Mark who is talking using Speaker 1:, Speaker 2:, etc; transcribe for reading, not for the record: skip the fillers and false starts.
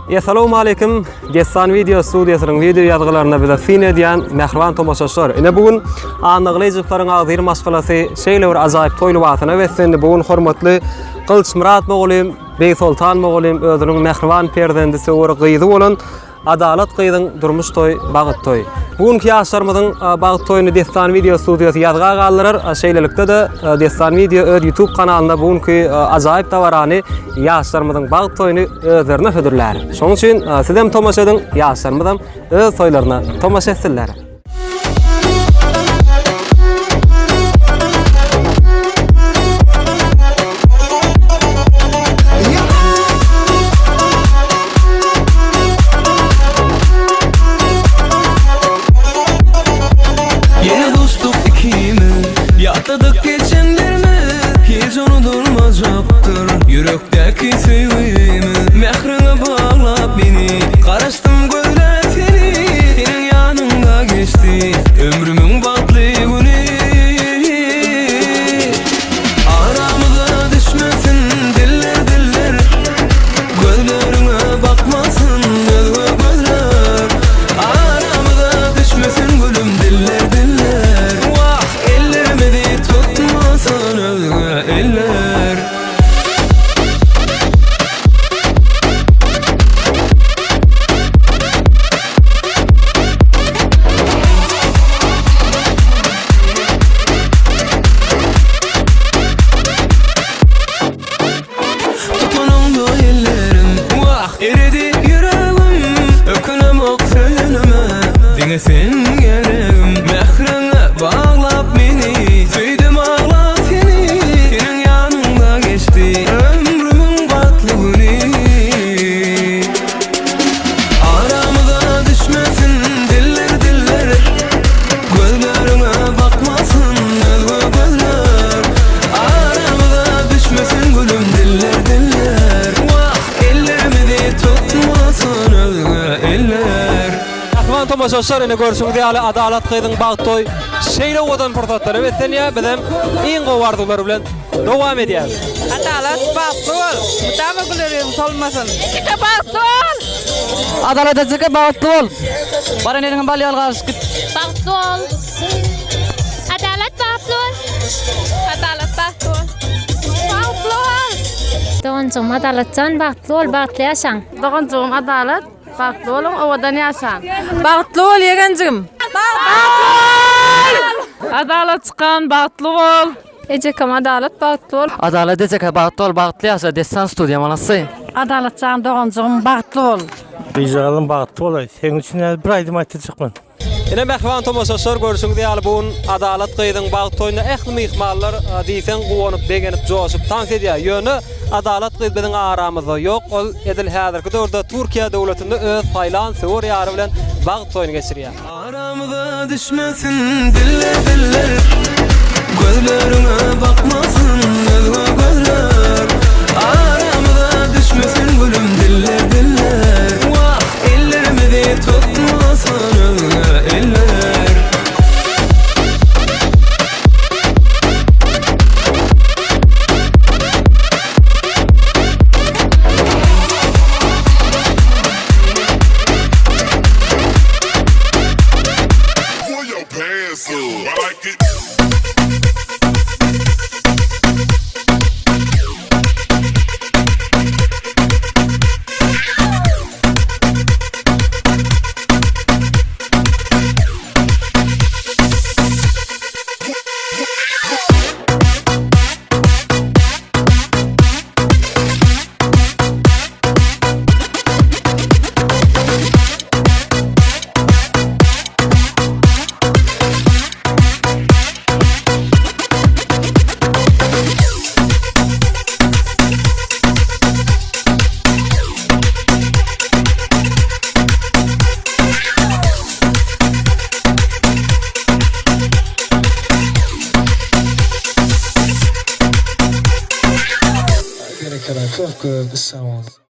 Speaker 1: Essalawmaleýkim, Dessan wideo studiýasynyň wideo ýazgylarynda bize syn edýän mähriban tomaşaçylar. Ine bu gün Annagylyjowlaryň agzybir maşgalasy şeýle bir ajaýyp toý lybasyna beslendi. Bu gün hormatly Gylyçmyrat mugallym, Begsoltan mugallym özüniň mähriban perzendi, söwer gyzy bolan Adalat gyzyň durmuş toý, bagt toý. Bu günki ýaşlarymyzyň bagt toýuny Dessan wideo studiýasy ýazga galdyrar. Şeýlelikde-de Dessan wideo öz YouTube kanalynda bu günki ajaýyp dabarany ýaşlarymyzyň bagt toýuny özlerine hödürlär. Şonuň üçin sizem tomaşa ediň, ýaşlarymyzam öz toýlaryna tomaşa etsinler.
Speaker 2: Ýene duşduk ikimiz Ýatladyk geçenlerimiz Hiç unudylmajakdyr Ýürekdäki söýgimiz Mähriňe baglap meni Garaşdym gözläp seni Seniň ýanyňda geçdi Ömrümiň bagtly güni Aramyza düşmesin diller diller Gözleriňe bakmasyn özge gözler Aramyza düşmesin gülüm diller diller Wah ellerimizi tutmasyn özge eller. Tutanyňda ellerim, wah, eredi ýüregim Ökünemok söýenime, diňe sen geregim Mähriňe baglap meni, söýdüm aglap seni Seniň ýanyňda geçdi ömrümiň bagtly güni Aramyza düşmesin diller diller Gözleriňe bakmasyn özge gözler Aramyza düşmesin gülüm diller diller Wah ellerimizi tutmasyn özge eller.
Speaker 1: Mähriban tomaşaçylar ine görşüňiz ýaly Adalat gyzyň bagt toý şeýle owadan pursatlara beslenýär bizem iň gowy arzuwlar bilen dowam edýäris.
Speaker 3: Adalat bagtly bol. Mydama güler ýüzüň solmasyn.
Speaker 4: Ejeke bagtly bol.
Speaker 5: Adalat ejeke bagtly bol. Baran ýeriňe bal ýaly garyşyp git.
Speaker 4: Bagtly bol. Adalat bagtly bol. Adalat bagtly bol. Bagtly bol.
Speaker 6: Doganjygym Adalatjan bagtly bol, bagtly ýaşaň.
Speaker 3: Doganjygym Adalat bagtly boluň, owadan ýaşaň.
Speaker 5: Bagtly bol ýegenjigim.
Speaker 3: Bagtly bol. Adalat çykan bagtly bol.
Speaker 4: Ejekam Adalat bagtly bol.
Speaker 5: Adalat ejeke bagtly bol bagtly ýaşa Dessan studiýa malasy.
Speaker 3: Adalatjan doganjygym bagtly bol.
Speaker 7: Gyzjagazym bagtly bolaý. Seň üçin häzir bir aýdym aýtdyrjakman.
Speaker 1: Ine mähriban tomaşaçylar görşüňiz ýaly bu gün Adalat gyzyň bagt toýunda ähli myhmanlar diýseň guwanyp begenip joşup tans edýär. Ýöne Adalat gyz biziň aramyzda ýok ol edil häzirki döwürde Türkiýe döwletinde öz saýlan söwer ýary bilen bagt toýuny geçirýär.
Speaker 2: Aramyza düşmesin diller diller Gözleriňe bakmasyn özge gözler Aramyza düşmesin gülüm diller diller Wah ellerimizi tutmasyn özge eller.
Speaker 8: Berekella köp köp sag boluň.